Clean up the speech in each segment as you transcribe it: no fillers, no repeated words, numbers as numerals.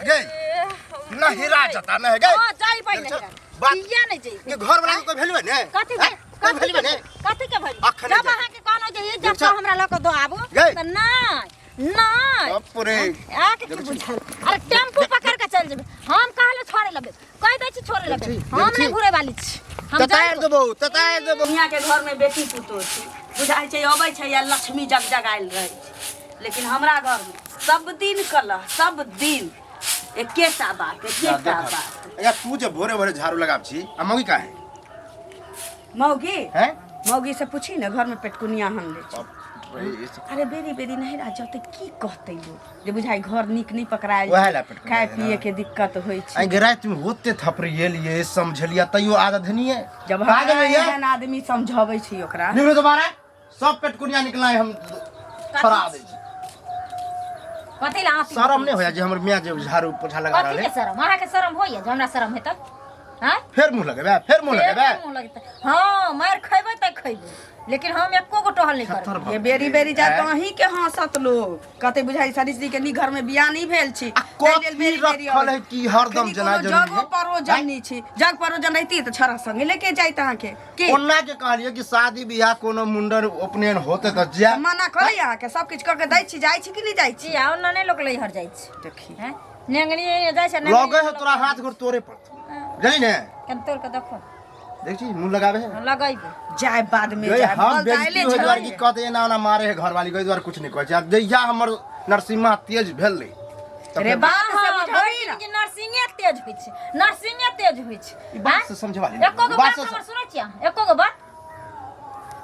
गई नहिरा जता नहीं गई हां जाई पहिले बात किया नहीं जाई के घर वाला के कोई वैल्यू है ने कथी हैं? के कोई कथी वैल्यू है के ने कथी के भइल अखने जब जाई। अहाँ के कहनो जे ये जब अच्छा। हमरा लऽ के दो आबू गई। त नहीं नहीं बाप रे आके की बुझल अरे टेम्पू पकड़ के चल जेबे हम कहले छोड़े लबे कह दै छी छोड़े लबे देखी, हम देखी। नहीं घुरे वाली छी हम ततार जाइबो। देबो ततार देबो दुनिया के घर में बेटी पुतोह छै बुझाइ छै अबै छै या लक्ष्मी जग जगायल रहै छै लेकिन हमरा घर में सब दिन कलह सब दिन एकेटा बात एकेटा बात यार तू जे भोरे भोरे झाड़ू लगाब छी आ मौगी काहे मौगी हैं मौगी से पूछी ने घर में पेटकुनिया हन ले छै बाप रे, ई सब- अरे बेरी बेरी नहीं रह जाओ की कहते लोग जे बुझाइ घर नीक नहीं पकड़ायल वएह ला पेटकुनिया खाए है ना। पिए के दिक्कत होइ छै आई रात में होते थपरी लिए समझलिया तैयो आदत नहीं है जब पागल हमरा है ये? एहन आदमी समझाबै छी ओकरा निकलो दोबारा सब पेटकुनिया निकला है हम फरा दै छी कथी ला अहाँ शरम नहीं होया जे हमर मियां जे झाड़ू पोछा लगा कथी रहल के है शरम अहाँ के शरम होइया जे हमरा शरम हेतै हैं फेर मुंह लगेबे फेर मुंह लगेबे फेर मुँह लगेतै हँ मारि खैबै तऽ खैबै लेकिन हम एको गो टहल नहीं करबै ये बेरी बेरी जाय तऽ अहीं के हंसत लोग कते बुझाइ सरिस के नी घर में बियाह नहीं भेल छी आ ताहि लेल कथी बेरी बेरी रखल अबै। है कि हरदम अखनी जेना कोनो जरूरी जगो है? परोजन नहीं छी जग परोजन रहिती तऽ छड़ा संगे लेके जाइत अहाँके की ओना के कहलिए कि शादी बियाह कोनो मुंडन उपनयन होते तऽ जाय मना करै अहाँके सब किछु कऽ के दै छी जाइ छी कि नहि जाइ छी जी आ ओना नहि लोक लैहर जाइ छै देखी हैं नेंगनी जाइ छै नेंगनी लगे है तोरा हाथ गोड़ तोड़े पड़तो बुझली ने कन तोड़ के देखो देख छी मुंह लगावे है लगैबे जाय बाद में ये जाय हम बल बेइज्जती दाइले होय दुआरे छलै की कहते एना ओना मारे है घरवाली के दुआरे कुछ नहीं कहै छै आ जहिया हमर नरसिम्हा तेज भेल रही तऽ रे फेर बात से हाँ, बुझबही भरि ना दिन के नर्सिंगे तेज होइ छै नर्सिंगे तेज होइ छै ई बात से समझवा ले एको गो बात बात से हमर सुनै छियै अहाँ? एको गो बात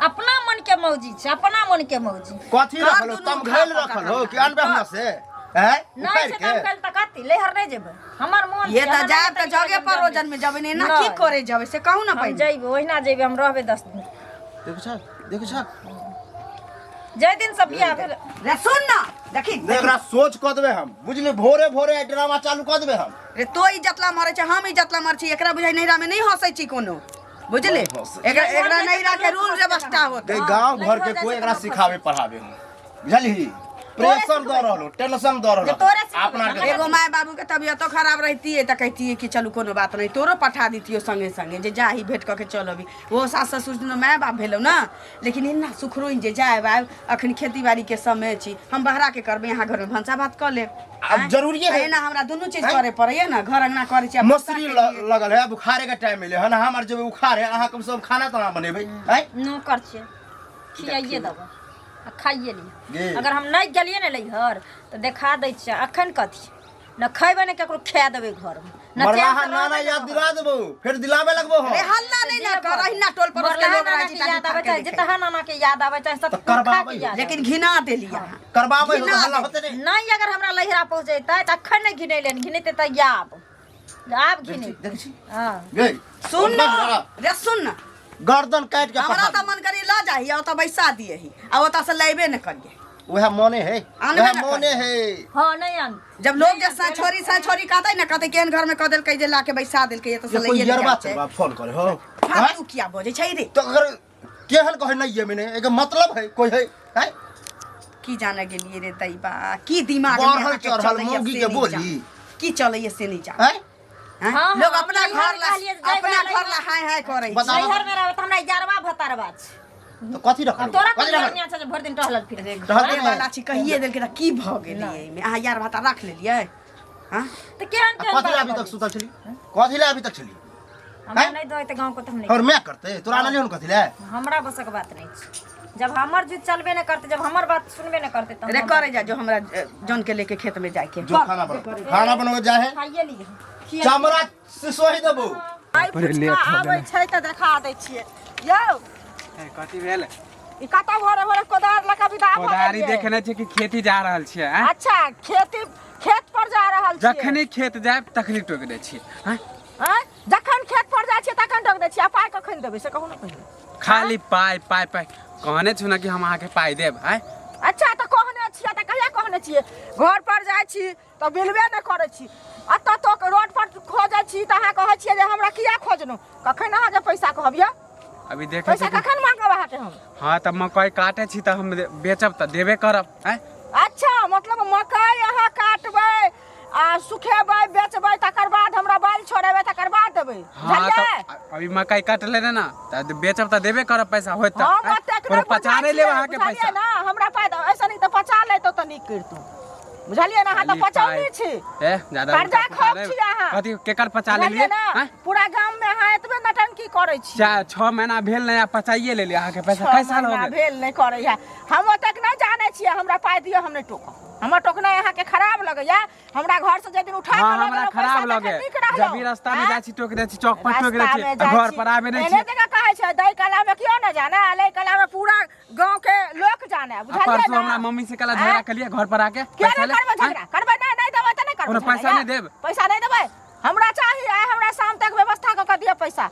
अपना मन के मौजी छै अपना मन के मौजी कथी कर रखल हो दुनू तमघैल उठा रखल हो पकड़ कि अनबे हमरा से हैं नहि उखाड़ि छै के तम कल तऽ कथी लैहर नहि जेबै हमर मन ये छै, तऽ हमरा जायब नहि तऽ जगे तरीका पर रोजन में जबै ने एना की नहि। करे जबै से कहू ना हम पहिले जइबै ओहिना जइबै हम रहबै 10 दिन। देखै छ, देखै छ। जाहि दिन से बियाह भेल। रे सुन ना, देखी। नहि, एकरा सोच कऽ देबै हम, बुझली? भोरे भोरे आइ ड्रामा चालू कऽ देबै हम। रे तो इज्जत ला मरे छै, हम इज्जत ला मरे छी। एकरा बुझाइ नैहरा में नहीं हंसै छी कोनो, बुझले? नहीं हंसै। एकरा एकरा नैहरा के रूल व्यवस्था होते। गई गांव घर के कोई एकरा सिखावे पढ़ावे हो, बुझलही? प्रेशर दऽ रहल हो, टेंशन दऽ रहल हो। तोरे सिखेबै, अपना के एगो माय बाबू के तबियतो खराब रहती तऽ कहतियै कि चलू कोनो बात नहीं, तोरो पठा दितियो संगे संगे जे जाही भेंट कऽ के चल अबी। ओ सास ससुर दुनू माय बाप भेलौ ना, लेकिन एना सुखरोइन जे जायब आयब। अखन खेती बाड़ी के समय छी, हम बहरा के करबै, अहाँ घरमे भनसा भात कऽ लेब। आब जरूरिये है। एना हमरा दुनू चीज आँय? करे पड़ैया ने, घर अंगना करै छी आ मसुरी लगल है, बुखारे के टाइम मिले हन, हम आर जेबै उखाड़े, अहाँ कम से कम खाना ताना बनेबै आँय? नौकर छियै, खियाइए देबै आ खाइए लिअ। जी। अगर हम नहि गेलियै ने लैहर तऽ देखा दै छियै अखन कथी न खैबै ने ककरो खा देबै घरमे न। मरलाहा चैनसँ नाना रहबै याद न। दिला देबो, फेर दिलाबे लगबो हम। रे हल्ला नहीं ना कर, अहिना टोल पड़ोस के मरलाहा लोग नाना राजी के ताजी याद आबै फाड़ के छै, देखै। जितहा नाना के याद आबै छै, सब तऽ पुरखा करबाबै। के याद। लेकिन घिना देली अहाँ। करबाबै हो तऽ घिना हल्ला देली। होते नहीं। नहि, अगर हमरा लहिरा पहुँचेतै तऽ अखन नहि घिनेलनि, घिनेतै तऽ आब आब घिने। देखै छी। हँ। गई सुन ना रे, सुन ना। गर्दन काटि के हमरा पठा तऽ मन करी लऽ जाही आ ओतऽ बैसा दियही आ ओतऽ से लैबे ने करियै। उएह मने है। आनबे उएह ने मने है। हँ, नहि आन। जब लोग जे सा छोरी सा छोरी कहतै ने, कहतै केहन घर में कह देलकै जे लाके बैसा देलकै, एतऽ से ये कोई लैये ने यरबा जाइ छै। चरबा फोन करे हो? फालतू किया बजै छै रे? तो अगर केहन कहे नहीं ये मैंने एक मतलब है कोई है हैं? की जाने गेलियै रे दैबा, की दिमाग में बढ़ल अहाँके चढ़ल चलैया मौगी से के नहि बोली। जान। की चलैया से नहीं जान। हैं? हैं? हाँ, लोग हाँ, अपना हम घर ला कहलियै जे अपना जयबै घर ला हाय हाय करै छै। बताबऽ। नैहर में रहबै तऽ हमरा यारवा भतारवा छै। तो कथी रखल आ तोरा कथी कोन रखल? बढ़िआँ छै जे भरि दिन टहलल फिरल? अरे टहल घर फिरल। वाला छी, कहिए देलकै तऽ की भऽ गेलै एहिमे? अहाँ यार भाता राख लेलियै? हाँ? तऽ केहन आ केहन कथी ला बात अभी तक बजै? सुतल छली? कथी ला अभी तक छली? हमरा हैं? नहि दो तऽ गाँव के तऽ हम नहि। और मैं करते तोरा आनलियौ ने कथी ले? हमरा बसक बात नहि छै। जब हमर जिद चलबे नहि करते, जब हमर बात सुनबे नहि करते, तऽ रे करे जा, जो हमरा जन के लेके खेत में जाके जो खाना बना, खाना बनबै जाए है। खाइए लिअ। चमड़ा सिसोही देबो। आइ बड़े लेट पुचका हो आबै गेलै। छै तऽ देखा दै छियै यौ। ए, कथी भेल? ई कतऽ भोरे भोरे कोदार लऽ कऽ विदा भऽ कोदारी गेलियै? देखे नहि छै कि खेती जा रहल छियै आँय? अच्छा, खेती खेत पर जा रहल छियै? जखने खेत जायब तखने टोकि दै छियै आँय? आँय? जखन खेत पर जाइ छियै तखन टोकि दै छियै, आ पाइ कखन देबै से कहू ने पहिले। खाली पाइ पाइ पाइ। कहने छु ने कि हम अहाँके पाइ देब आँय? अच्छा, तऽ कहने छियै तऽ कहिया कहने छियै? घर पर जाइ छी तऽ मिलबे नहि करै छी, एतऽ तो रोड पर खोजै छी तऽ अहाँ कहै छियै जे हमरा किया खोजलहुँ। कखन अहाँके पैसा कहब यौ? अभी देखै पैसा छी कि- कखन मांगब अहाँके हम? हँ, तऽ मकइ काटै छी तऽ हम बेचब तऽ देबे करब आँय? अच्छा, मतलब मकइ अहाँ काटबै आ आ सुखेबै बेचबै तकर बाद हमरा बाल छोड़ेबै तकर बाद देबै। हाँ बुझलियै? तऽ अभी मकई कटले ने ना तऽ बेचब तऽ देबे करब पैसा होत तऽ हम ओतेक कोनो नहि पचा बुझै नहि लेब छियै, अहाँके बुझलियै पैसा। ना? हमरा पाइ दऽ, ऐसे नहि तऽ पचा लेतौ तऽ नीक करितौ, बुझलियै ने? अहाँ तऽ खाली पचौनी पाइ। छी। ए ज्यादा कर्जा उल्टा पुल्टा खोप नहि। छी अहाँ। कथी केकर पचा बुझलियै लेलियै? ने? आँय? पूरा गाम में अहाँ एतबे नटंकी करै छी। 4-6 महीना भेल नहि आ पचाइए लेलियै अहाँके पैसा। छओ कै साल हो महीना गेल? भेल नहि करै है। हम ओतेक नहि जानै छियै। हमरा पाइ दिअ, हम नहि टोकब। हमर टोकनाइ अहाँके खराब लगैया? हमरा घर से जाहि दिन उठा हाँ कऽ लऽ हमरा गेलहुँ खराब पैसा लगे तखन नीक रहलहुँ। जब भी रास्ता में आँय? जाइ छी टोक दै छी, चौक पर टोक दै रास्ता छी में आ जाइ घर छी। पर आबे नहि एहने छी। जगह कहै छै दै कला में केओ न जाने आ लै कला में पूरा गांव के लोक जाने। आ बुझलियै परसू ना? हमरा मम्मी से कला झगड़ा आँय? केलियै घर पर आके किया पैसा नहि ले करबै आँय? झगड़ा? करबै नहि? नहि देबै तऽ नहि करबै कोनो झगड़ा, पैसा या? नहि देब। पैसा नहि देबै? हमरा चाही। आइ हमरा शाम तक व्यवस्था कऽ के दिअ पैसा।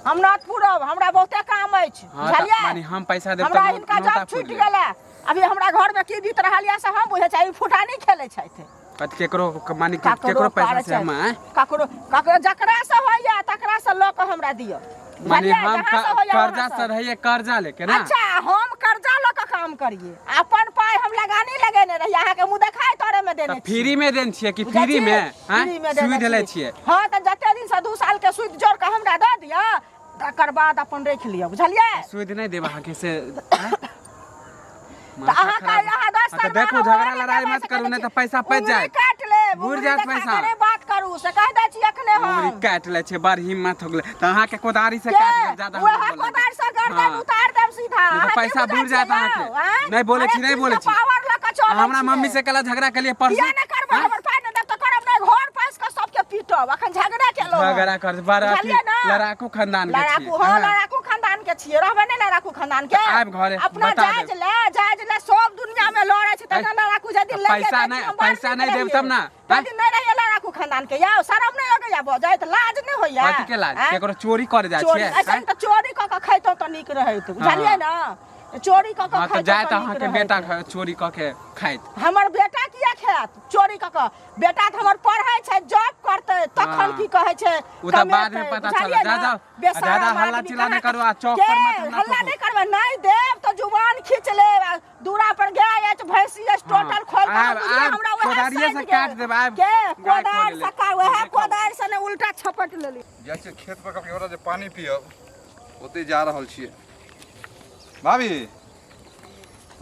हम नत पूरब, हमरा बहुते काम अछि। हाँ, तऽ बुझलियै? माने हम पैसा देब हमरा तऽ हिनका नौता जॉब पूरि छूटि लेब। गेलै। अभी हमरा घर में की बीत रहल यऽ से हम बुझै छी। ई फुटानी खेलै छथि। कथी केकरो माने कि ककरो केकरो पैसा करै से हम छै। आँय? ककरो ककरो जकरा से होइया तकरा से लऽ कऽ हमरा दिअ। माने बुझलियै? हम जहाँ से होइया कर्जा वहाँ से। से रहिए कर्जा लेके ना। अच्छा, हम कर्जा लऽ कऽ काम करिए? अपन पाइ हम लगानी लगेने रहिए, अहाँके मुँह देखाय तोरे में देने तऽ छी। फ्री में देन छियै कि बुझै फ्री छी? में आँय? फ्री में देने सुइद लै छी। छियै। हाँ, तऽ जते दिन से 2 साल के सूद जोड़ कऽ हमरा दऽ दिअ, तकर बाद अपन राखि लिअ, बुझलियै? सुइद नहि देब अहाँके से आँय? तऽ माथा अहाँ खराब। अहाँ 10 हाँ, तऽ साल देखू झगड़ा लड़ाई मत करू, नहि तऽ पैसा पैच जायत। काटि लेब। बुरि उंगली जायत देखा पैसा। के नहि बात करू, से कहि दै छी अखने उंगली हम। काटि लै छै, बड़ हिम्मत हो गेलै तऽ अहाँके कोदारी से के काटि लेब ज्यादा वएह हमरा बोलबै। कोदारि से गर्दन हाँ। उतार देब सीधा। नहि तऽ अहाँ की पैसा बुझै बुरि जायत छियै अहाँके। यौ, आँय? नहि बोलै छी, हरेक नहि चीजके बोलै छी। पावर लऽ कऽ चलै आ हमरा छियै। मम्मी से कला झगड़ा केलियै परसू। किया नहि करबै? आँय? हमर पाइ नहि देब तऽ करब नहि? घर पैस कऽ सबके पीटब। अखन झगड़ा केलहुँ हन। झगड़ा कर बड़ा अथी बुझलियै ने? लड़ाकू खानदान के छियै। लड़ाकू, हाँ, लड़ाकू खानदान के छियै। रहबै नहि लड़ाकू खानदान के? आबि घरे, अपना बता जायज देब। ले, जायज ले। सब दुनिया में लड़ै छै तखन लड़ाकू जाहि दिन तऽ लड़ियै पैसा ताहि दिन नहि- हम बड़ पैसा नीक नहि देब रहियै। तब ना, ताहि आँय? दिन नहि रहियै लड़ाकू खानदान के। यौ, शरम नहि लगैया बजैत? लाज नहि होइया? कथी के लाज? आँय? केकरो चोरी करे जाइ चोरी छियै? ऐसे आँय? तऽ चोरी कऽ कऽ खैतहुँ तऽ नीक रहैत, बुझलियै ने? चोरी कऽ कऽ हाँ तऽ खैतहुँ जायत तऽ नीक अहाँके रहैत। बेटा चोरी कऽ के खाइत। हमर बेटा किया खायत चोरी कऽ कऽ? बेटा तऽ हमर पढ़ै छै, जॉब करतै तखन की कहै छै ओ तऽ बाद में कमेतै, पता बुझलियै चलत। जा ने? जाओ, आ बेशरम ज्यादा हल्ला आदमी चिल्ला नहि कहाँ करू आ चौक के पर मत हमरा हल्ला ठोकू। नहि करबै। नहि देब तऽ जुबान खींच लेब आ दूरा पर गाय अछि, भैंसी अछि, हाँ, टोटल खोल कऽ आब बुझलियै आब हमरा उएह कोदारिये सटि से गेल। काटि देब आब के गाय कोदारि खोले से ले। का उएह देखब। कोदारि से ने उल्टा छपट लेली। जाइ छियै खेत पर कभी जे पानि पियब, ओतहि जा रहल छियै। भाभी,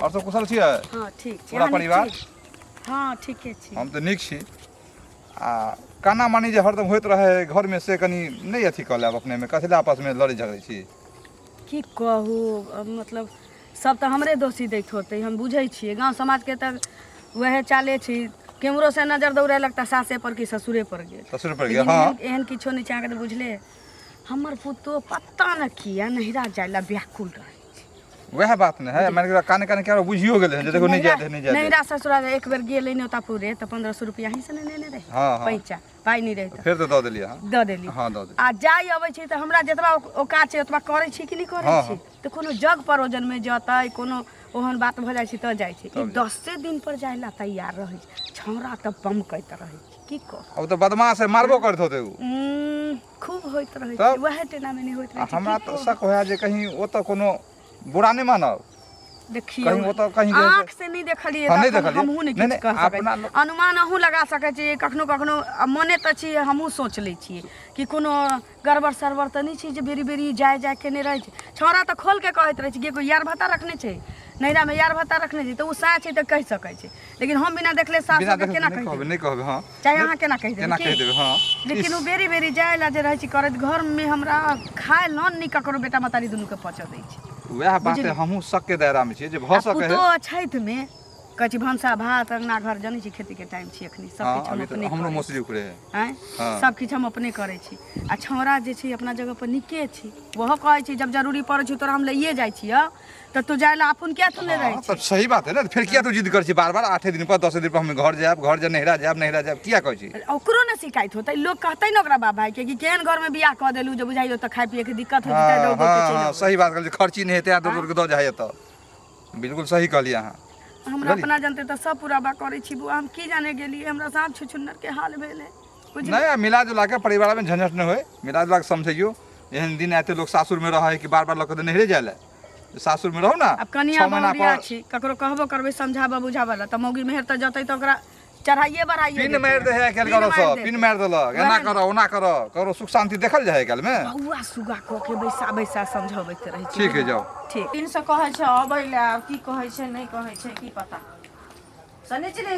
आओर सब कुशल छियै? हँ, ठीक छी। पूरा अहाँ नीक परिवार? छी? हँ, ठीके छी। हम तऽ नीक छी। आ काना मानी जे हरदम होइत रहै है घरमे, से कनि नहि अथी कऽ लेब अपनेमे? कथी लए आपसमे लड़ै झगड़ै छी? की कहू, मतलब सब तऽ हमरे दोषी दैत होतै, हम बुझै छियै। गाँव समाजके तऽ वएह चाले छै। केम्हरो से नजर दौड़ेलक तऽ सासे पर कि ससुरे पर गेल। ससुर पर गेल। लेकिन हँ। एहन एहन किछो नहि छै, अहाँके तऽ बुझले। हमर पुतोह पता ने किया नैहरा जाय ला व्याकुल रहै छै। वएह बात ने है। मानि कऽ काने काने क्या बुझियो गेलै हन जे देखो, नहि जाय दे, नहि जाय दे। नैहरा ससुरा एक बेर गेलै ने पूरे तऽ 1500 रुपया ही से ने नेने रहै। हाँ, हाँ। पैसा पाइ नहि रहै तऽ फेर तऽ दऽ देलियै अहाँ। दऽ देली। हाँ, दऽ देली। आ जाय अबै छै तऽ हमरा जतबा औकात छै ओतबा करै छी कि नहि करै छी? तऽ कोनो जग परोजनमे जतै, कोनो ओहन बात भऽ जाइ छै तऽ जाइ छै। ई तब जाइ। 10 दिन पर जाय ला तैयार रहै छै। छौड़ा तऽ बमकैत रहै छै, की कहू। ओ तऽ बदमाश है, मारबो करैत होतै ओ। खूब होइत रहै छै। तब? वएह टेना मेनी होइत आ रहै छै। हमरा की तऽ कहू। शक होया जे कहीं ओतऽ कोनो बुरा नहि मानब, देखियौ, कहीं ओतऽ कहीं जे आँख से नहि देखलियै हाँ, तऽ नहि एखन देखलियै। हमहूँ नहि नहि, किछु नहि, कह सकै अपना छी। अनुमान अहूँ लगा सकै छियै कखनो कखनो। आ मने तऽ छी, हमहूँ सोच लै छियै कि कोनो गड़बड़ सड़बड़ तऽ नहि छै जे बेरी बेरी जाय जाय केने रहै छै। छौड़ा तऽ खोल के कहैत रहै छै कि एगो यार भत्ता रखने छै नैहरामे, यार भत्ता रखने छै, तऽ ओ साँय छै तऽ कहि सकै छै। लेकिन हम बिना देखले सास बिना के देखले केना नहि कहि कहबै? देबै? नहि कहबै, हँ। चाहे अहाँ केना कहि देबै? केना की कहि देबै, हँ। लेकिन ओ बेरी बेरी जाय ला जे रहै छै करैत, घरमे हमरा खाय लन नहि ककरो बेटा मतारी दुनूके पचऽ दै छै। वएह बात है, हमहूँ शक के दायरा में छियै जे भऽ आ सकै है। पुतोह अछैतमे कहै छी भनसा भात अङ्गना घर जनै छी, खेतीके टाइम छी एखनी, सब हाँ, किछु हम अभी तऽ अपने हमरो करै छी। मौसरी उखड़े है। आँय? हाँ। सब किछु हम अपने करै छी। आ छौड़ा जे छै अपना जगह पर नीके छै। ओहो कहै छै जब जरूरी पड़ै छै तोरा हम लैए जाइ छियौ तऽ तू जाय ला अपन किया तू नहि रहै हाँ, छी? तब सही बात है ने। फेर किया तू जिद कर छी बार बार, 8 दिन पर, 10 दिन पर, हम घर जायब, घर जायब, नैहरा जायब, नैहरा जायब, किया कहै छी? ओकरो ने शिकायत होतै, लोग कहतै ने ओकरा बाप भाई के कि केहन घरमे बियाह कऽ देलू जे बुझाइयो तऽ खाय पियके दिक्कत होइ छै, हाँ दौड़ दौड़ के हाँ चलि हाँ अबै। सही बात कहलियै। खर्ची नहि हेतै आ दौड़ दौड़ के दऽ जाइ एतऽ। बिल्कुल सही कहलियै अहाँ। हमरा बुझलियै? अपना जनते तऽ सब पूरा बा करै छी बुआ। हम की जाने गेलियै हमरा साँप छुछुन्नर के हाल भेलै, बुझलियै? नहि, मिला जुला के परिवार में झंझट नहि होय, मिला जुला के समझैयो। एहन दिन आते लोग सासुर में रहै कि बार बार लऽ के नैहरे जाय लए। सासुर में रहू ना आब कनिया 6 महीना बहुरिया पर। छी, ककरो कहबो करबै समझाबऽ बुझाबऽ ला तऽ मौगी मेहर तऽ जतै तऽ ओकरा चढ़ाइए बढ़ाइए पिन मारि दे है आइ काल्हि पिन करो मारि सब देतै। पिन मारि देलक एना वएह ने। करऽ ओना करऽ ककरो सुख शान्ति देखल जाइ है आइ काल्हिमे बौआ सुगा कऽ के बैसा बैसा समझबैत रहै छी ठीक है जाओ ठीक दिनसँ कहै छै अबै लए आब की कहै छै नहि कहै छै की पता शनिचरी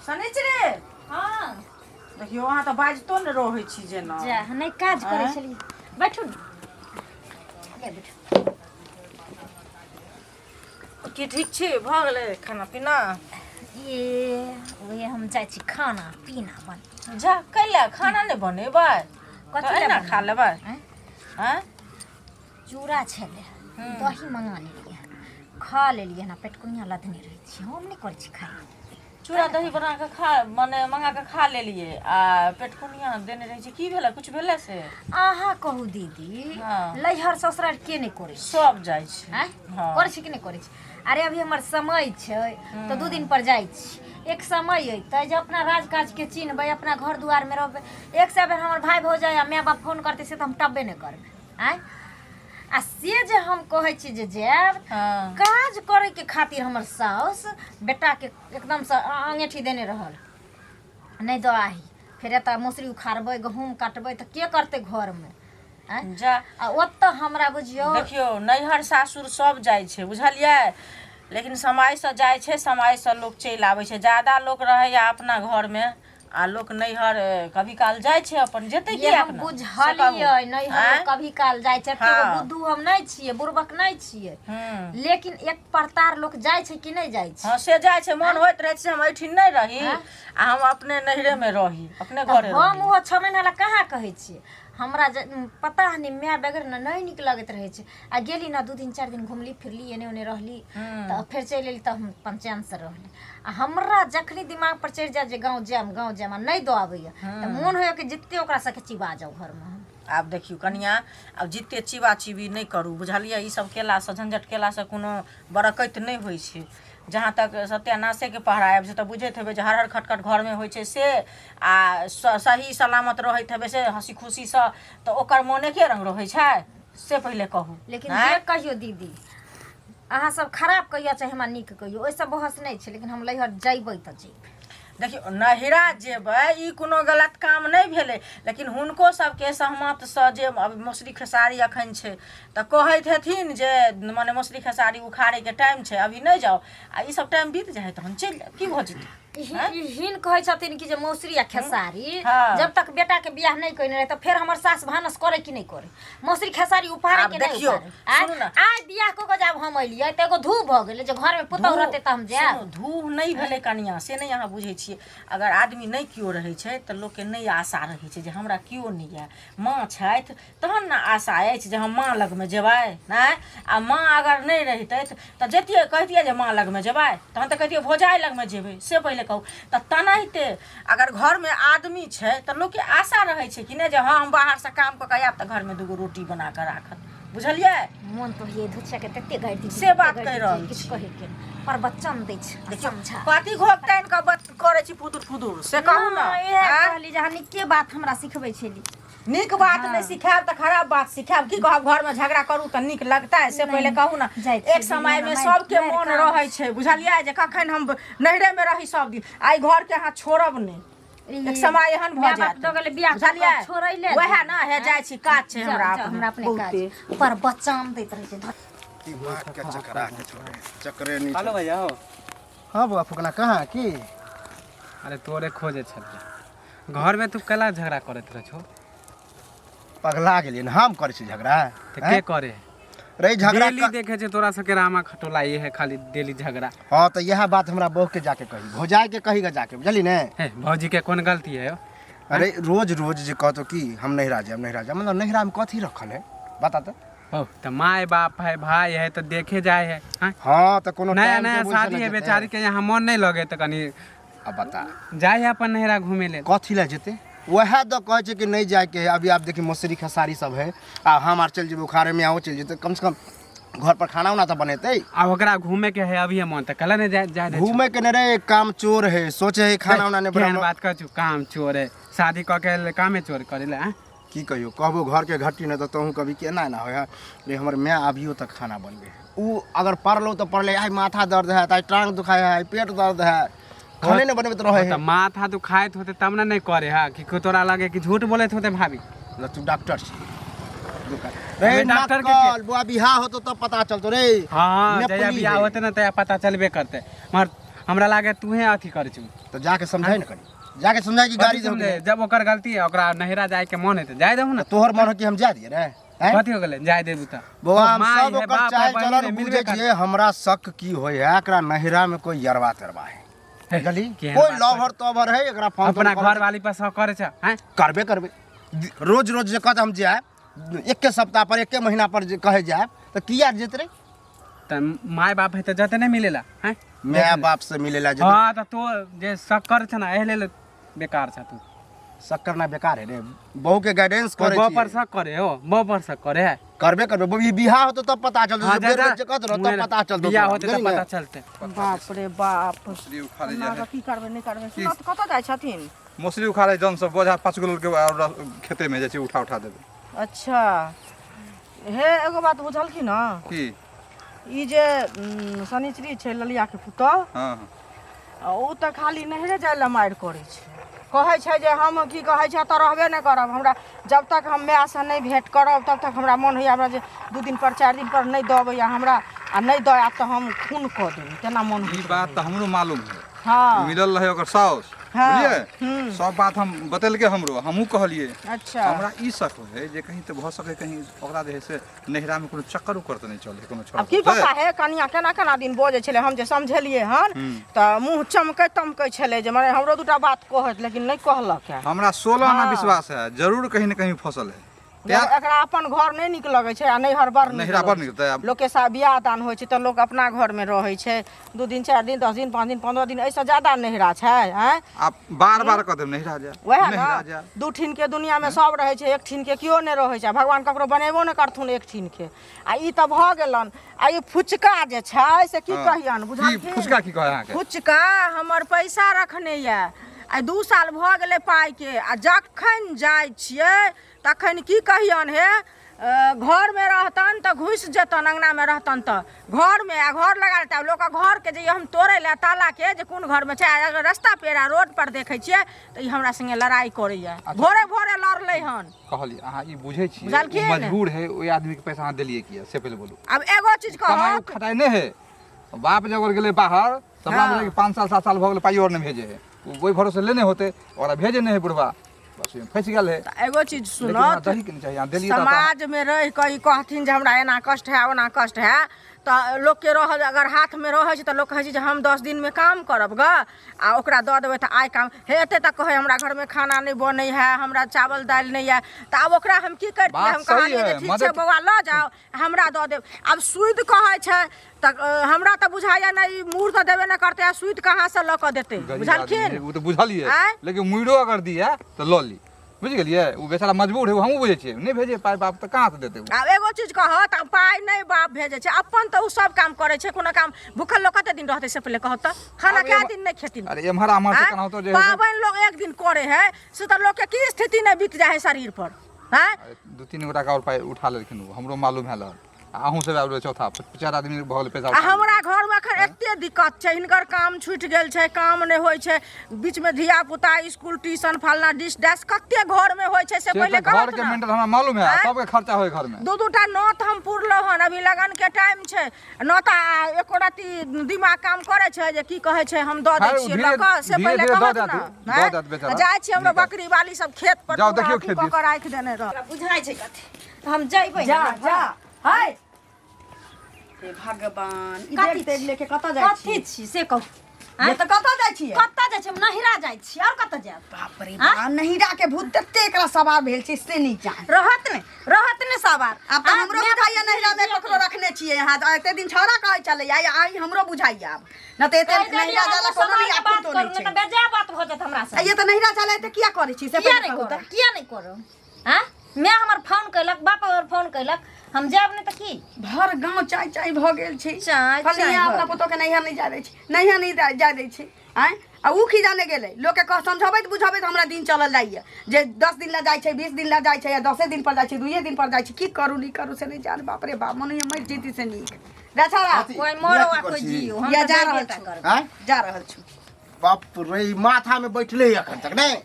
शनिचरी हँ देखियौ अहाँ तऽ बाजितो ने रहै छी जेना जा नहि काज करै आँय? छलियै बैठू ने ले बैठू की ठीक छी भऽ गेलै खाना पीना ये ओहे हम जाइ छी खाना पीना बन जा कैला खाना नहि बनेबै कथी तऽ लए एना खा बनेबै? लेबै आँय? आँय चूड़ा छलै दही मंगा लेलियै खा लेलियै हन पेटकुनिया लदने रहै छी हम नहि करै छी खाइ चूड़ा दही बना कऽ खा मने मंगा कऽ खा लेलियै आ पेटकुनिया देने रहै छै की भेलै कुछ भेलै से अहाँ कहू दीदी हँ। लैहर ससुरार के नहि करै छै सब जाइ छै आँय हँ। करै छै कि नहि करै छै अरे अभी हमर समय छै तऽ 2 दिन पर जाइ छी एक समय अयतै जे अपना राजकाज के चिन्हबै अपना घर दुआरमे रहबै एक से बेर हमर भाय भौजाइ आ माय बाप फोन करतै से तऽ हम टबे नहि करबै आँय आ से जे हम कहै छी जे जायब हँ काज करैके खातिर हमर साउस बेटाके एकदमसँ अङ्गेठी देने रहल नहि दऽ आही फेर एतऽ मसुरी उखाड़बै गहूँम काटबै तऽ के करतै घरमे आँय जा आ ओतऽ हमरा बुझियौ देखियौ नैहर सासुर सब जाइ छै बुझलियै लेकिन समयसँ जाइ छै समयसँ लोक चलि आबै छै जादा लोक रहैया अपना घरमे आ लोक नैहर कभी काल जाइ छै अपन जेतै ये किएक हम ने? से बुझलियै कहू। नैहर आँय? कभी काल जाइ छै एते हँ। बुद्धू हम नहि छियै बुड़बक नहि छियै हूँ लेकिन एक परतार लोक जाइ छै कि नहि जाइ छै हँ से जाइ छै मोन होइत रहै छै हम एहिठिन नहि रही आँय? आ हम अपने नैहरेमे रही अपने तऽ घरे हम रही ओहो 6 महीना लए कहाँ कहै छियै हमरा जे पता नहि माय बगैर ने नहि नीक लगैत रहै छै आ गेली ने 2 दिन 4 दिन घुमली फिरली एने ओने रहली तऽ फेर चलि एली तऽ हम पंचैनसँ रहली आ हमरा जखनी दिमाग पर चढ़ि जाय जे गाँव जायब गाँव जायब आ नहि दऽ आबैया तऽ मोन होइया कि जते ओकरा सबके चिबा जाउ घरमे हम आब देखियौ कनिया आब जिते चिबा चिबी नहि करू बुझलियै ई सब केलासँ झंझट केलासँ कोनो बरकति नहि होइ छै जहाँ तक सत्यानाशेके पहरा आबि छै तऽ बुझैत हेबै जे हर हर खटखट घरमे होइ छै से आ सही सलामत रहैत हेबै से हँसी खुशीसँ तऽ ओकर मोन एके रङ्ग रहै छै से पहिले कहू लेकिन आँय? जे कहियौ दीदी अहाँ सब खराब कहियौ चाहे हमरा नीक कहियौ ओहिसँ बहस नहि छै लेकिन हम लैहर जैबै तऽ जैबै देखियौ नहिरा जेबै ई कोनो गलत काम नहि भेलै लेकिन हुनको सबके सहमतसँ जे अब मसुरी खेसारी एखन छै तऽ कहैत हेथिन जे मने मसुरी खेसारी उखाड़ैके टाइम छै अभी नहि जाउ आ ई सब टाइम बीत जाइ हइ तहन चलि जाउ की भऽ जेतै ई हिन कहै छथिन कि जे मौसरी आ खेसारी हँ। जब तक बेटा के बियाह नहि कयने रहै तऽ फेर हमर सास भानस करे कि नहि करे मौसरी खेसारी उपारे आब कि नहि देखियौ, उपारे आँय? सुनू ने। आइ बियाह कऽ के जब हम एलियै तऽ एगो धूप भऽ गेलै जे घरमे पुतहु रहतै तऽ हम जायब सुनू, धूह नहि भेलै कनिया से नहि अहाँ बुझै छियै अगर आदमी नहि केओ रहै छै तऽ लोकके नहि आशा रहै छै जे हमरा केओ नहि यए माँ छथि तहन ने आशा अछि जे हम माँ लगमे जेबै नहि आ माँ अगर नहि रहितथि तऽ जैतियै कहितियै जे माँ लगमे जेबै तहन तऽ कहितियै भौजाइ लगमे जेबै से पहिले कहू तऽ तेनाहिते अगर घरमे आदमी छै तऽ लोकके आशा रहै छै कि नहि जे हँ हम बाहरसँ काम कऽ कऽ आयब तऽ घरमे दूगो रोटी बना कऽ राखत बुझलियै मोन तो ये धुछा के तते गारि दी से बात कहि रहल किछु कहै के नहि। पर बच्चन दै छै आ देखियौ समझा कथी घोघ तानि कऽ बात करै छी फुदुर फुदुर से कहू ने इएह आँय? कहली जे अहाँ नीके बात हमरा सिखबै छली नीक बात नहि सिखायब तऽ खराब बात सिखायब की कहब घरमे झगड़ा करू तऽ नीक लगतै से पहिले कहू ने जाइ छियै एक समयमे दीदी, सबके मारि मोन काम रहै छै बुझलियै जे कखन हम नैहरेमे रही सब दिन आइ घरके अहाँ छोड़ब नहि एक समय एहन भऽ माय बाप जायत दऽ गेलै बियाह कऽ कऽ बुझलियै छोड़ै ले वएह ने हे जाइ छी काज छै जाउ, हमरा जाउ, हमरा अपने काज बहुते पर बच्चाम दैत रहै छै दिमाग के चकरा के छोड़े चकरे नहीं हेलो भैया हो हाँ बौआ फुकना कहाँ की अरे तोरे खोजे छलियै घरमे तू केला झगड़ा करैत रहै छौ पगला गेलियै ने हम करै छी झगड़ा तऽ के करे रे झगड़ा डेली देखे छै तोरा सबके रामा खटोला ये है खाली डेली झगड़ा हाँ तऽ इएह बात हमरा बहू के जाके कही भौजाई के कही जाके बुझली ने हे भौजी के कोन गलती है अरे रोज रोज जे कहतो कि हम नहिरा जायब नहिरा जायब मतलब नहिरा में कथी रखल है बता तऽ हो तऽ माय बाप है भाई है तऽ देखे जाए है हाँ? हाँ तऽ कोनो नया टाइम नया टेबुल से शादी ने है जेतै। बेचारी के यहाँ मन नहीं लगे तऽ कनी अब बता जाए है अपन नहिरा घूमे ले कथी लए जेतै वएह दऽ कहै छै कि नहि जाइके है अभी आप देखी मौसरी खेसारी सब है आ हम आर चलि जेबै उखाड़े में आओ चलि जेतै कम से कम घर पर खाना उना तऽ बनेतै आ ओकरा घूमे के है अभी मन तऽ कल नहीं जाए जाए दै छौ। घूमे के नहीं रे काम चोर है सोचे है खाना उना नहीं केहन बनाना बात कर छु काम चोर है शादी कऽ के एलै, कामे चोर करे ले आँय? की कहियो कहबो घर के घट्टी नहि तऽ तोहूँ कभी केना एना होइ है रे हमर माय अभियो तक खाना बनबै है उ अगर पड़लो तऽ पड़ले आइ माथा दर्द है आइ टांग दुखाय है आइ पेट दर्द है खाने नहि बनबैत रहै तऽ है। माथा दुखाइत होते तब ने नहि करे है कि तोरा लगे कि झूठ बोलैत होते भाभी। ल तू डॉक्टर छी रे। अबे डॉक्टर के नकल बुआ बियाह होतो तब पता चलतो रे। हाँ, जहिया नेपली बियाह है। होते ने तहिया पता चलबे करते, मगर हमरा लागे तूहे अथी करै छु। तो जाके समझाई न करी, जाके समझाई कि गाड़ी कथी दे। समझे? जब ओकर गलती है, ओकरा नहिरा जाए के मन है तऽ जाय दहु ने। तोहर मन हो कि हम जा दिए रे हैं? कथी हो गेलै जाय देबू तऽ? बौआ हम माय सब है, ओकर बाप है, चाल बहिन चलन है, मिलबे बुझे करतै। छियै। हमरा शक की होय है, एकरा नहिरा में कोई यरवा तरवा है। हे, बुझली? केहन कोई बात लवर तवर है, एकरा फोन अपना तोन घर वाली पर शक करे छ हैं? करबे करबे। रोज रोज जे कहत हम जायब, एके सप्ताह पर एके महीना पर जे कहे जायब तऽ किया जेत रे? तऽ माय बाप है तऽ जते नहि मिलेला हैं? माय बाप से मिलेला जे। हाँ, तऽ तो जे शक करे छ ना, एहि लेल बेकार छ तू। शक करना बेकार है रे? बहू के गाइडेंस करे बो पर छियै। शक करे हो, बो पर शक करे है। करबे करबे बहू, ई बियाह होतो तब पता चलतो। हाँ, बेर जा, बेर जे कहत रहो तब पता चलतो। बियाह तोरा, होते तऽ बुझली ने? पता चलते। बाप रे बाप। मौसरी उखाड़े ना जाइ है। की करबै नहि करबै, सुनऽ तऽ कतऽ जाइ छथिन? मौसरी उखाड़े जन सब बोझा 5 गो के और खेते में जाइ छै, उठा उठा देबै। अच्छा हे, एगो बात बुझलखिन ने? की? ई जे शनिचरी छै ललियाके पुतोह। हाँ। ओ तऽ खाली नैहरे जाइ लए मारि करै छै। कहै छै जे हम की कहै छै एतऽ रहबे नहि करब, हमरा जब तक हम मायसँ नहि भेँट करब तब तक हमरा मोन होइए हमरा जे 2 दिन पर 4 दिन पर नहि दऽ अबैए हमरा, आ नहि दऽ आयत तऽ हम खून कऽ देबै, तेना मोन ई होइत बात तऽ हमरो मालूम है। हँ। मिलल रहे ओकर साउस। हाँ, बुझलियै? हम्म। सब बात हम बतेलकै हमरो, हमहूँ कहलियै। अच्छा। हमरा ई शक है जे कहीं तऽ भऽ सकै कहीं ओकरा जे है से नैहरा में कोनो चक्कर उक्कर तऽ नहि चले कोनो आब की पता है कनिया केना केना दिन बजै छलै। हम जे समझेलियै हन तऽ मुँह चमकै तमकै छलै जे मने हमरो दूटा बात कहत, लेकिन नहि कहलक है। हमरा 16 आना हाँ। विश्वास है, जरूर कहीं न कहीं फसल है। एकरा अपन घर नहि नीक लगै छै आ नैहर बड़ नीक नैहरा बड़ लगै नीक लगतै। छै। लोकके सा बियाह दान होइ छै तऽ लोक अपना घरमे रहै छै 2 दिन 4 दिन 10 दिन 5 दिन 15 दिन, एहिसँ ज्यादा नैहरा छै आँय? आप बार बार कह देब नैहरा जा। वएह नैहरा ने जा। 2 ठीन के दुनियामे सब रहै छै, 1 ठीन के केओ नहि रहै छै। भगवान ककरो बनेबो नहि करथुन 1 ठीन के। आ ई तऽ भऽ गेलन। आ ई फुचका जे छै से की हाँ। कहियन की बुझलखिन? फुचका की कहै अहाँके? फुचका हमर पैसा रखने यऽ, आइ 2 साल भऽ गेलै पाइके, आ जखन जाइ छियै तखन की कहियन हे, घरमे रहतन तऽ घुसि जेतन, अङ्गनामे रहतन तऽ घरमे आ घर लगा लेतै। लोक घरके जे हम तोड़ै लए तालाके जे कोन घरमे छै, आ अगर रस्ता पेरा रोड पर देखै छियै तऽ ई हमरा संगे लड़ाइ करैया, भोरे भोरे लड़लै हन। कहलियै अहाँ ई बुझै छियै, बुझलखिन? ओ मजबूर है, ओहि आदमी के पैसा अहाँ देलियै किया से पहिले बोलू। आब एगो चीज कमाइ कहत खटाइ नहि है, बाप जे अगर गेलै बाहर तऽ हाँ। बाप 5 साल 7 साल भऽ गेलै, पाइयो आओर नहि भेजे है, ओहि भरोसे लेने होतै, ओकरा भेजे नहि है बुढ़बा, बस ओहिमे फँसि गेल है। तऽ एगो चीज लेकिन अहाँ सुनत दही के नहि चाही, अहाँ देलियै तऽ समाजमे रहि कऽ ई कहथिन जे हमरा एना कष्ट है ओना कष्ट है, तऽ लोकके रहल अगर हाथमे रहै छै तऽ लोक कहै छै जे हम 10 दिनमे काम करब गऽ आ ओकरा दऽ देबै तऽ आइ काम हे एते तक कहै हमरा घरमे खाना नहि बनै है, हमरा चावल दालि नहि यऽ, तऽ आब ओकरा हम की करितियै? बात हम सही कहलियै जे है, ठीक छै मदद- बौआ लऽ जाउ, हमरा दऽ देब। आब सूदि कहै छै तऽ हमरा तऽ बुझाइए नहि ई मूड़ तऽ देबे नहि करतै, आ सूदि कहाँसँ लऽ कऽ देतै? गरीब आदमी बुझलखिन? है, ओ तऽ बुझलियै। आँय? लेकिन मुड़ो अगर दिए तऽ लऽ ली, बुझि गेलियै? ओ बेचारा मजबूर है, ओ हमहूँ बुझै छियै। नहि भेजे पाइ बाप तऽ कहाँ से देतै ओ? आब एगो चीज कहत, आ पाइ नहि बाप भेजै छै, अपन तऽ ओ सब काम करै छै। कोनो काम भूखल लोक कते दिन रहतै से पहिले कहत तऽ? खाना आब कए दिन नहि खेथिन? अरे एम्हर आम्हर से आँय? केनाहितो जे है से- पाबनि लोक एक दिन करे है से तऽ लोकके की स्थिति नहि बीत जाइ है शरीर पर आँय? अरे 2-3 गोटा के और पाइ उठा लेलखिन ओ, हमरो मालूम है लग। आ अहूँ सब आबि गेलै चौथा, 4 आदमी भऽ गेलै पैसा आ उठा लेलखिन। हमरा घरमे एखन एते दिक्कत छै, हिनकर काम छुटि गेल छै, काम नहि होइ छै, बीचमे धिया पुता स्कूल ट्यूशन फलना डिस डैश कते घरमे होइ छै से से पहिले तऽ घर कहत के ने। मेंटल हमरा मालूम है। आँय? सबके खर्चा होय घर में। 2-2 टा नोत हम पुरलहुँ हन, अभी लगनके टाइम छै, नोत आ एको रत्ती दिमाग काम करै छै जे की कहै छै हम दऽ दै खैर, छियै धीरे- लऽ कऽ से धीरे पहिले धीरे दऽ कहत देत ने। उ, दऽ आँय? देत बेचारा। जाइ छी हमरो निकाल। बकरी वाली सब खेत पर जाउ, पूरा देखियौ अथी खेत कऽ दिस। कऽ राखि देने रह। हमरा बुझाइ छै कथी तऽ हम जइबै जा ने। जा हाय हे भगवान, ई कथी बैग तैग लेके कतऽ जाइ कथी छी? छी से कहू? ये तऽ कतऽ जाइ छियै? कतऽ जाइ छी? हम नहिरा जाइ छी, आओर कतऽ जायब? बाप रे बाप, नहिरा के भूत तते एकरा सवार भेल छै से नहि जान। रहत ने, रहत ने सवार। आब तऽ हमरो बुझाइया नहिरा मे ककरो रखने छियै यहाँ, तऽ एते दिन छौड़ा कहै छलैया, आइ हमरो बुझाइया आब न तऽ एते कहि देलियै, नहिरा हम जाला कोनो समाज नहि के बात आफूतो करू नहि ने छै। तऽ बेजाय बात भऽ जायत हमरा आ से। ये तऽ नहिरा जाला एते किया करै छी से किया पहिले नहि कहू करब? तऽ। किया नहि करब? आँ, माय हमर फोन कयलक, बाप हमर फोन कयलक, हम जायब नहि तऽ की? भर गाँव चाय चाय भऽ गेल छै। चाय चाय फलिया भऽ अपना गेल। पुतोह के नैहर नहि जाय दै छै, नैहर नहि जाय दै छै। आँय, आ उ की जाने गेलै? लोकके कह समझबैत बुझबैत हमरा दिन चलल जाइए जे 10 दिन लए जाइ छै, 20 दिन लए जाइ छै, या 10 दिन पर जाइ छै, 2 दिन पर जाइ छै। की करू नहि करू से नहि जान। बाप रे बाप, मन होइए मरि जैती से नीक। रे छौड़ा कथी? कोइ मरो बियाह आ की कोइ करै छी? जियो, हम या तऽ जा जाइबे रहल टा छी। करबै। आँय? जा रहल छी। बाप रे, ई माथा में बैठले अखन तक नहीं।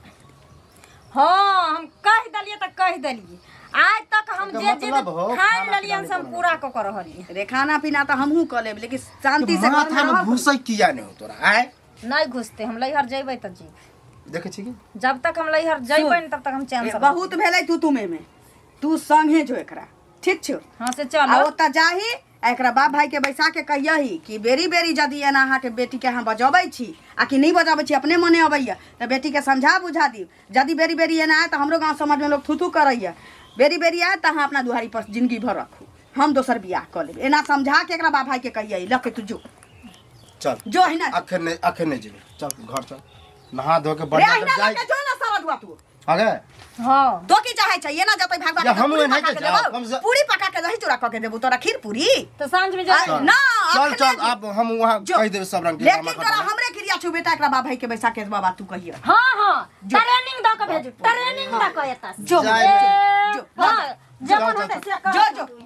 हाँ, हम कहि देलियै तऽ कहि देलियै। आइ तक हम एकर जे जिद मतलब हो, ठानि खाना लेलियै पीना से हम नहि पूरा कऽ कऽ रहलियै। रे, खाना पीना तऽ हमहूँ कऽ लेब, लेकिन शांति से माथा घरमे में रहब। घुसै किया नहीं हो तोरा आय? नहि घुसतै, हम लैहर जयबै तऽ जेबै। देखै छी कि जब तक हम लैहर जयबै ने तब तक हम चैन से रहब। बहुत भेलै तू तुमे में, तू संगे जो एकरा, ठीक छौ? हाँ से आ चलो। ओतऽ जाही आ एकरा बाप भाई के बैसा के कहियही कि बेरी बेरी यदि एना अहाँके बेटीके अहाँ बजबै छी आ कि नहि बजबै छी, अपने मने अबैया, तऽ बेटीके समझा बुझा दियौ। यदि बेरी बेरी एना आयत तऽ हमरो गाँव समाजमे लोक थू थू करैया। बेरी बेरी आयत तऽ अहाँ अपना दुआरी पर जिंदगी भर रखू, हम दोसर बियाह कऽ लेब। एना समझा के एकरा बाप भाई के कहियही। लऽ के तू जो। चल। जो अहिना। अखन नहीं, अखन नहीं जेबै। चल घर चल, नहा धो के रे बढ़िया अहिना से लऽ जाय के जो ना सारा दुआ तू। आगे। हाँ। तो की चाहै छै? एना जतै भागवा या के तऽ हमहूँ पूरी एनाहिते पका के जाउ, देबौ। कम से- पूरी पका के दही चूड़ा कऽ के देबौ तोरा, खीर पूरी। तऽ साँझ में जेबै। चल। ना। चल। अखने चल। जो। अब हम वहाँ जो। कहि देबै सब रंग के लेकिन मामा तोरा खतम। हमरे क्रिया छौ बेटा, एकरा बाप भाई के बैसा के बाबा तू कहियो। हाँ हाँ, जो। ट्रेनिंग दऽ के भेजू, ट्रेनिंग दऽ के एतऽ से। जो। जाय। ए, जो। हाँ, जमन जाओ, होतै से कर। जो, जो।